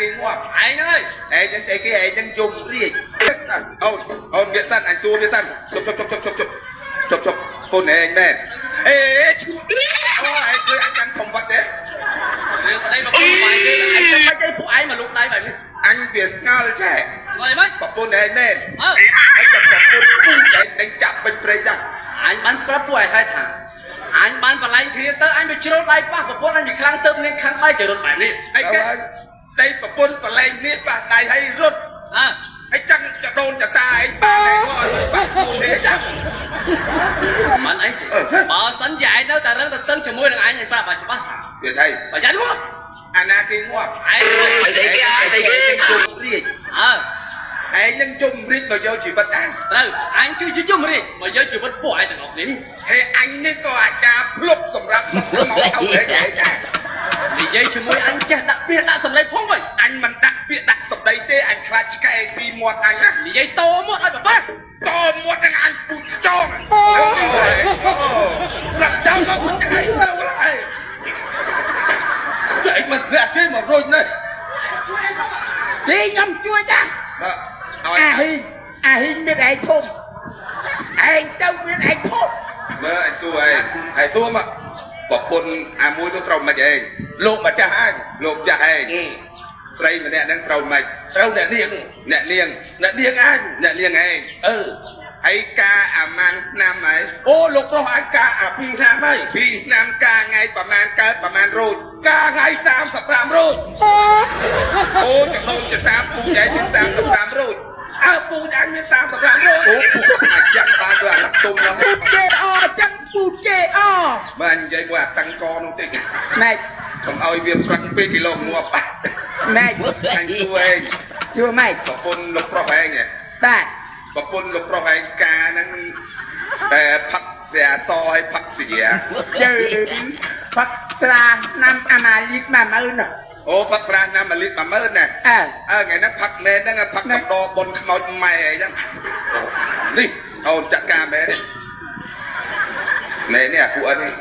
គេងាប់ ឯងហ្នឹងហើយ ឯងហ្នឹងស្អីគេឯងហ្នឹងយំរាជអូនអូនវាសិនអញសួរវាសិនជប់ជប់ជប់ជប់ជប់ជប់ជប់ពូនឯងមែនអេឈួអូឯងជួយអញកាន់ធំវត្តទេ រឿងប្តីមកពុកបាយគេឯងចាំបាច់អីពួកឯងមកលូកដៃបែបនេះ អញវាឆ្ងល់ចេះ មកអីមិន ប្រពន្ធឯងមែន អើ ហើយក៏ប្រពន្ធពូឯងដេញចាប់ពេញព្រៃដែរ អញបានប្រាប់ពួកឯងហើយថាអញបានបលែងគ្នាទៅអញទៅជ្រុលដៃប៉ះប្រពន្ធអញវាខ្លាំងទៅនាងខឹងបាយគេរត់បែបនេះ អីគេដៃប្រពន្ធបលែងនេះប៉ះដៃឲ្យរត់ អើ ហើយចាំងចដូនចតាឯងបានឯងមកឲ្យប៉ះខ្លួននេះចាំ មិនអីបើសិនជាឯងនៅតែរឹងតែតឹងជាមួយនឹងអញឯងប្រាប់ឲ្យច្បាស់ថា វាថៃ ប្រយ័ត្នមក អាណាគេងាប់ ឯងហ្នឹង ឯងស្អីគេជុំរាជ អើ ឯងនឹងជុំរាជមកយកជីវិតអញ ត្រូវអញគឺជាជំរាបមកយកជីវិតពួកឯងទាំងអស់គ្នានេះ ហើយអញនេះក៏អាចារ្យភ្លុកសម្រាប់សុខមកទៅឯងឯងដែរ និយាយជាមួយអញចេះដាក់ពាក្យដាក់សម្លេងផងវិញ អញមិនដាក់ពាក្យដាក់សម្ដីទេអញខ្លាចឆ្កែស៊ីមាត់អញណា និយាយតមាត់ឲ្យបបាស់ តមាត់នឹងអញពូជចងអូ ប្រាប់ចាំមកចៃទៅឡើយចៃមិនអ្នកគេមករុញនេះ ទីខ្ញុំជួយតា បាទឲ្យ អាហ៊ីងអាហ៊ីងមានឯងធំឯងទៅមានឯងធំ មើលអញសួរឯង ហើយសួរមក ប្រពន្ធអាមួយនោះត្រូវមិនឯង លោកម្ចាស់អញ លោកចាស់ឯងស្រីម្នាក់ហ្នឹងត្រូវមិន ត្រូវអ្នកនាង អ្នកនាង អ្នកនាងអញ អ្នកនាងឯង អឺ ហើយការអាម៉ានឆ្នាំហើយ អូលោកប្រុសអញកាអាពីរឆ្នាំហើយ ពីរឆ្នាំការថ្ងៃប្រមាណកើតប្រមាណរោច កាថ្ងៃ35រោច អូចំណូលចតាពូចែកមាន35រោច អើពូអញមាន35រោច អូពូអាចចាក់បានទៅអាឡាក់ទុំនោះ ពូជេអចឹងពូជេអ មើលអញនិយាយមួយអាតឹងកនោះតិច ម៉េច កុំឲ្យវាប្រឹងពេកគីឡូងាប់បាត់ ម៉េច អញសួរឯង ជួម៉េច ប្រពន្ធលោកប្រុសឯងហ៎ បាទ ប្រពន្ធលោកប្រុសឯងការហ្នឹងតែផឹកស្រាសឲ្យផឹកស្រា ជើផឹកត្រាឆ្នាំអាម៉ាលីត10000នោះ អូផឹកស្រាណា1លីត្រ10000ណា អើ អើថ្ងៃហ្នឹងផឹកមែនហ្នឹងផឹកកំដរបនខ្មោចម៉ែអីហ្នឹង នេះ អូនចាត់ការមែនទេមែននេះអាពួកអត់នេះ